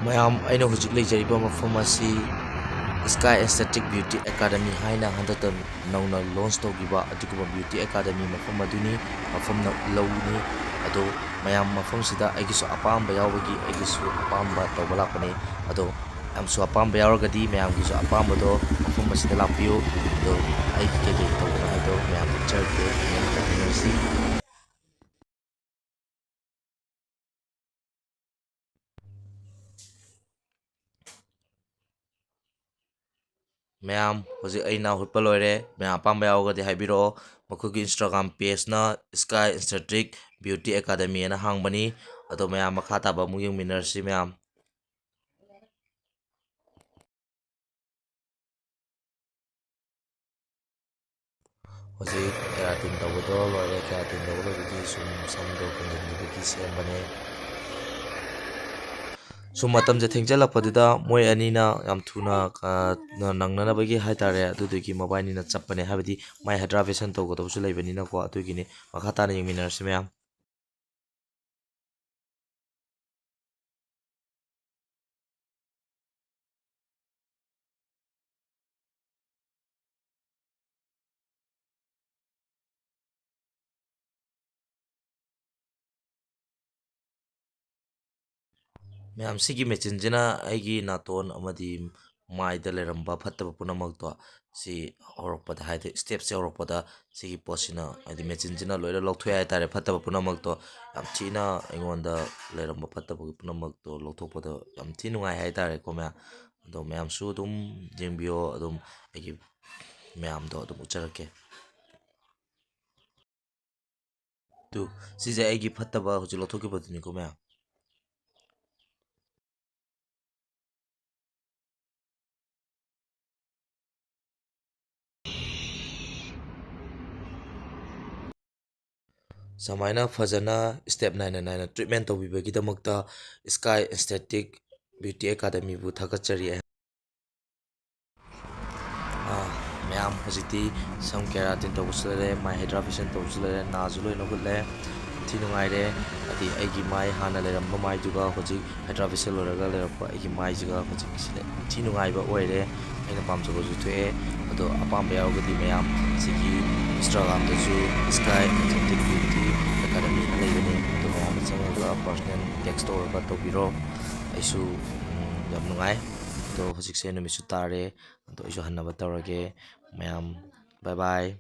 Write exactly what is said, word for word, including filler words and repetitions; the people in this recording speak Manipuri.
ꯃꯌꯥꯝ, ꯑꯩꯅ ꯍꯧꯖꯤꯛ ꯂꯩꯖꯔꯤꯕ ꯃꯐꯝ ꯑꯁꯤ Sky Aesthetic Beauty Academy ꯍꯥꯏꯅ ꯍꯟꯗꯛꯇ ꯅꯧꯅ launch ꯇꯧꯈꯤꯕ ꯑꯗꯨꯒꯨꯝꯕ beauty academy ꯃꯐꯝ ꯑꯗꯨꯅꯤ, ꯃꯐꯝ ꯂꯧꯅꯤ꯫ ꯑꯗꯣ ꯃꯌꯥꯝ, ꯃꯐꯝꯁꯤꯗ ꯑꯩꯒꯤꯁꯨ ꯑꯄꯥꯝꯕ ꯌꯥꯎꯕꯒꯤ ꯑꯩꯒꯤꯁꯨ ꯑꯄꯥꯝꯕ ꯇꯧꯕ ꯂꯥꯛꯄꯅꯤ꯫ ꯑꯗꯣ ꯃꯌꯥꯝꯁꯨ ꯑꯄꯥꯝꯕ ꯌꯥꯎꯔꯒꯗꯤ ꯃꯌꯥꯝꯒꯤꯁꯨ ꯑꯄꯥꯝꯕꯗꯣ ꯃꯐꯝ ꯑꯁꯤꯗ ꯂꯥꯛꯄꯤꯌꯨ꯫ ꯑꯗꯣ ꯑꯩꯒꯤ ꯀꯩꯀꯩ ꯇꯧꯕꯅꯣ ꯍꯥꯏꯕꯗꯣ ꯃꯌꯥꯝ ꯎꯠꯆꯔꯛꯀꯦ, ꯃꯌꯥꯝ ꯇꯥꯃꯤꯟꯅꯔꯁꯤ꯫ ꯃꯌꯥꯝ, ꯍꯧꯖꯤꯛ ꯑꯩ ꯅꯥ ꯍꯨꯠꯄ ꯂꯣꯏꯔꯦ꯫ ꯃꯌꯥꯝ ꯑꯄꯥꯝꯕ ꯌꯥꯎꯔꯒꯗꯤ ꯍꯥꯏꯕꯤꯔꯛꯑꯣ꯫ ꯃꯈꯣꯏꯒꯤ Instagram page ꯅ Sky Aesthetic Beauty Academy ꯍꯥꯏꯅ ꯍꯥꯡꯕꯅꯤ꯫ ꯑꯗꯣ ꯃꯌꯥꯝ, ꯃꯈꯥ ꯇꯥꯕ ꯑꯃꯨꯛ ꯌꯦꯡꯃꯤꯟꯅꯔꯁꯤ ꯃꯌꯥꯝ꯫ ꯍꯧꯖꯤꯛ keratin ꯇꯧꯕꯗꯣ ꯂꯣꯏꯔꯦ꯫ Keratin ꯇꯧꯕ ꯂꯣꯏꯕꯗꯤ ꯁꯨꯝ ꯁꯝꯗꯣ ꯄꯨꯟꯁꯤꯟꯈꯤꯕꯒꯤ ꯁꯦꯝꯕꯅꯦ꯫ ꯁꯨꯝ ꯃꯇꯝꯁꯦ ꯊꯦꯡꯖꯜꯂꯛꯄꯗꯨꯗ ꯃꯣꯏ ꯑꯅꯤꯅ ꯌꯥꯝ ꯊꯨꯅ, ꯑ, ꯅꯪꯅꯅꯕꯒꯤ ꯍꯥꯏꯇꯥꯔꯦ, ꯑꯗꯨꯗꯨꯒꯤ ꯃꯕꯥꯏꯅꯤꯅ ꯆꯞꯄꯅꯦ, ꯍꯥꯏꯕꯗꯤ ꯃꯥꯏ hydra facial ꯇꯧꯒꯗꯕꯁꯨ ꯂꯩꯕꯅꯤꯅꯀꯣ꯫ ꯑꯗꯨꯒꯤꯅꯤ꯫ ꯃꯈꯥ ꯇꯥꯅ ꯌꯦꯡꯃꯤꯟꯅꯔꯁꯤ ꯃꯌꯥꯝ꯫ ꯃꯌꯥꯝ, ꯁꯤꯒꯤ machine ꯁꯤꯅ ꯑꯩꯒꯤ ꯅꯥꯇꯣꯟ ꯑꯃꯗꯤ ꯃꯥꯏꯗ ꯂꯩꯔꯝꯕ ꯐꯠꯇꯕ ꯄꯨꯝꯅꯃꯛꯇꯣ, ꯁꯤ ꯍꯧꯔꯛꯄꯗ, ꯍꯥꯏꯗꯤ step ꯁꯦ ꯍꯧꯔꯛꯄꯗ ꯁꯤꯒꯤ ꯄꯣꯠꯁꯤꯅ, ꯍꯥꯏꯗꯤ machine ꯁꯤꯅ ꯂꯣꯏꯅ ꯂꯧꯊꯣꯛꯑꯦ ꯍꯥꯏꯇꯥꯔꯦ꯫ ꯐꯠꯇꯕ ꯄꯨꯝꯅꯃꯛꯇꯣ, ꯌꯥꯝ ꯊꯤꯅ ꯑꯩꯉꯣꯟꯗ ꯂꯩꯔꯝꯕ ꯐꯠꯇꯕ ꯄꯨꯝꯅꯃꯛꯇꯣ ꯂꯧꯊꯣꯛꯄꯗ ꯌꯥꯝ ꯊꯤ ꯅꯨꯡꯉꯥꯏ ꯍꯥꯏꯇꯥꯔꯦꯀꯣ ꯃꯌꯥꯝ꯫ ꯑꯗꯣ ꯃꯌꯥꯝꯁꯨ ꯑꯗꯨꯝ ꯌꯦꯡꯕꯤꯌꯣ, ꯑꯗꯨꯝ ꯑꯩꯒꯤ ꯃꯌꯥꯝꯗꯣ ꯑꯗꯨꯝ ꯎꯠꯆꯔꯛꯀꯦ꯫ ꯇꯨ, ꯁꯤꯁꯦ ꯑꯩꯒꯤ ꯐꯠꯇꯕ ꯍꯧꯖꯤꯛ ꯂꯧꯊꯣꯛꯈꯤꯕꯗꯨꯅꯤꯀꯣ ꯃꯌꯥꯝ꯫ ꯁꯨꯃꯥꯏꯅ ꯐꯖꯅ step ꯅꯥꯏꯅ ꯅꯥꯏꯅ treatment ꯇꯧꯕꯤꯕꯒꯤꯗꯃꯛꯇ Sky Aesthetic Beauty Academy ꯕꯨ ꯊꯥꯒꯠꯆꯔꯤ꯫ ꯑꯥ, ꯃꯌꯥꯝ, ꯍꯧꯖꯤꯛꯇꯤ ꯁꯝ keratin ꯇꯧꯕꯁꯨ ꯂꯩꯔꯦ, ꯃꯥꯏ hydra facial ꯇꯧꯕꯁꯨ ꯂꯩꯔꯦ, ꯅꯥꯁꯨ ꯂꯣꯏꯅ ꯍꯨꯠꯂꯦ꯫ ꯊꯤ ꯅꯨꯡꯉꯥꯏꯔꯦ꯫ ꯍꯥꯏꯗꯤ ꯑꯩꯒꯤ ꯃꯥꯏ, ꯍꯥꯟꯅ ꯂꯩꯔꯝꯕ ꯃꯥꯏꯗꯨꯒ ꯍꯧꯖꯤꯛ ꯍꯥꯏꯗ꯭ꯔꯥ ꯐꯦꯁꯤꯌꯦꯜ ꯂꯣꯏꯔꯒ ꯂꯩꯔꯛꯄ ꯑꯩꯒꯤ ꯃꯥꯏꯁꯤꯒ ꯍꯧꯖꯤꯛꯁꯤꯗ ꯊꯤ ꯅꯨꯡꯉꯥꯏꯕ ꯑꯣꯏꯔꯦ꯫ ꯑꯩꯅ ꯄꯥꯝꯖꯕꯁꯨ ꯊꯣꯛꯑꯦ꯫ ꯑꯗꯣ ꯑꯄꯥꯝꯕ ꯌꯥꯎꯔꯒꯗꯤ ꯃꯌꯥꯝ ꯁꯤꯒꯤ Instagram-ꯗꯁꯨ Sky Authentic Beauty Academy ꯍꯥꯏꯅ ꯂꯩꯕꯅꯤ꯫ ꯑꯗꯣ ꯃꯌꯥꯝꯅ ꯆꯪꯉꯒ personal text ꯇꯧꯔꯒ ꯇꯧꯕꯤꯔꯣ꯫ ꯑꯩꯁꯨ, ꯎꯝ, ꯌꯥꯝ ꯅꯨꯡꯉꯥꯏ꯫ ꯑꯗꯣ ꯍꯧꯖꯤꯛꯁꯦ ꯅꯨꯃꯤꯠꯁꯨ ꯇꯥꯔꯦ꯫ ꯑꯗꯣ ꯑꯩꯁꯨ ꯍꯟꯅꯕ ꯇꯧꯔꯒꯦ꯫ ꯃꯌꯥꯝ bye bye꯫